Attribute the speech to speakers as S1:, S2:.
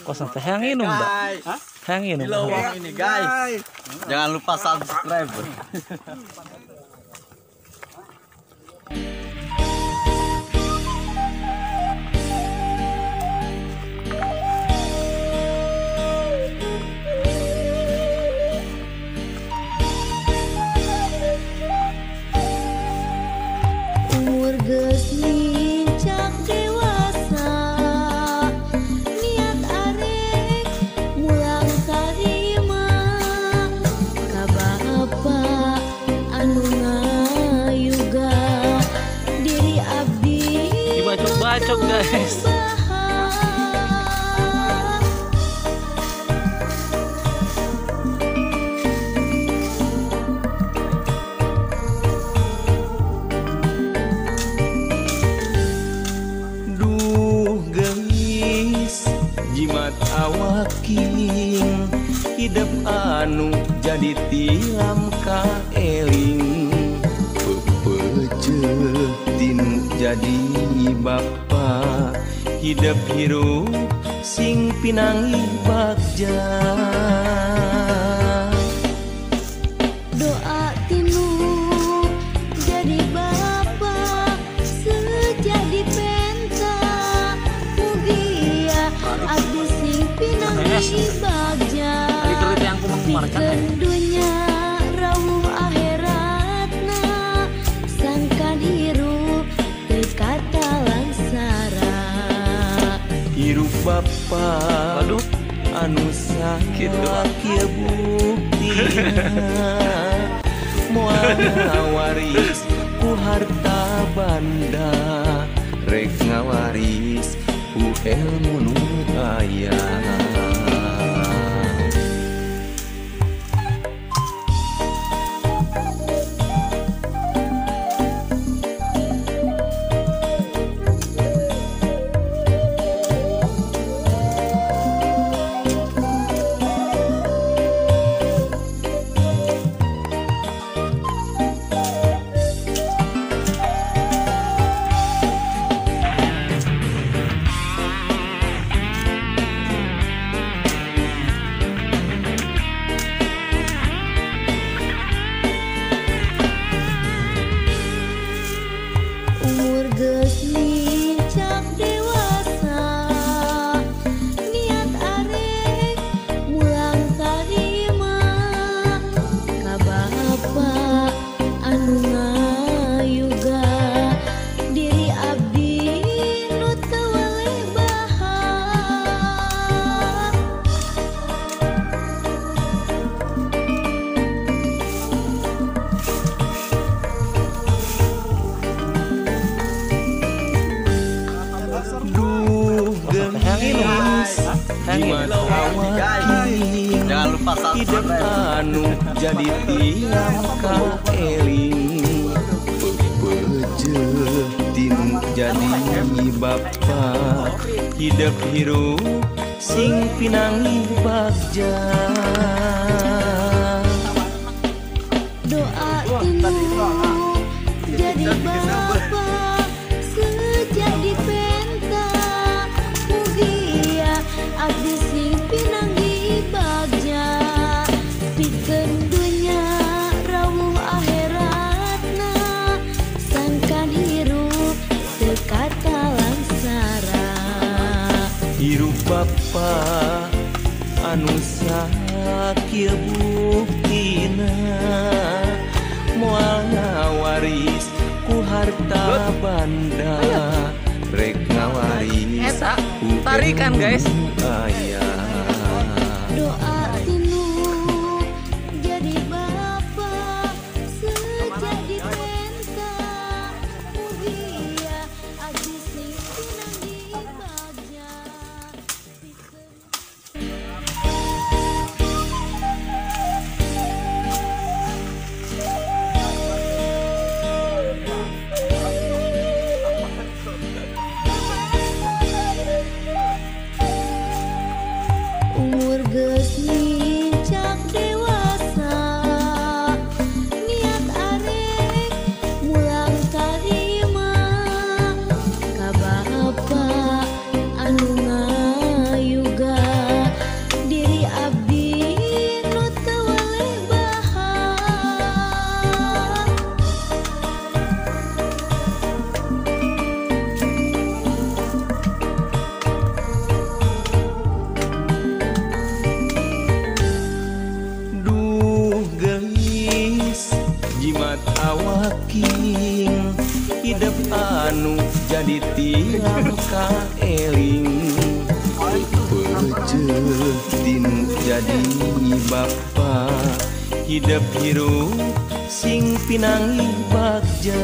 S1: Kosong teh yang minum, Mbak. Yang minum.
S2: Di ini, guys. Jangan lupa subscribe.
S3: Umur geus nincak dewasa, niat arek mulang tarima ka bapa anu ngayuga diri abdi.
S1: Dibacok-bacok, guys.
S4: Jimat awaking hidup anu jadi tilam kaeling pepece tinu jadi bapa hidup hirup sing pinangi bagja.
S3: Doa tinu jadi bapa sejadi penta mugia abdi sing pinangi bagja. Pikeun dunya rawuh akhiratna sangkan hirup teu katalangsara.
S4: Hirup bapa anu sakit kieu buktina moal ngawaris ku harta banda rek ngawaris ku ilmu nu aya.
S3: Umur geus nincak dewasa, niat arek mulang tarima ka bapa anu ngayuga diri abdi nu teu weleh bahar.
S4: Duh geulis jimat awaking
S2: Jangan lupa
S4: hidup
S2: subscribe.
S4: anu jadi tilam kaeling pepece tinu jadi bapa hidup hirup sing pinangi bagja.
S3: Doa tinu jadi bapa sejadi penta mugia abdi sing pinangi bagja pikeun dunya rawuh akhiratna sangkan hirup teu katalangsara.
S4: Hirup bapa anu sakieu buktina moal ngawaris ku harta banda rek ngawaris
S1: Eta
S4: ku
S1: tarikan, guys.
S4: ilmu aya.
S3: Doa tinu jadi bapa sejadi penta mugia abdi sing pinangi bagja.
S4: Jimat awaking hidup anu jadi tiang kaeling. Peuceuh tinu jadi bapa hidup hirup sing pinanggih bagja.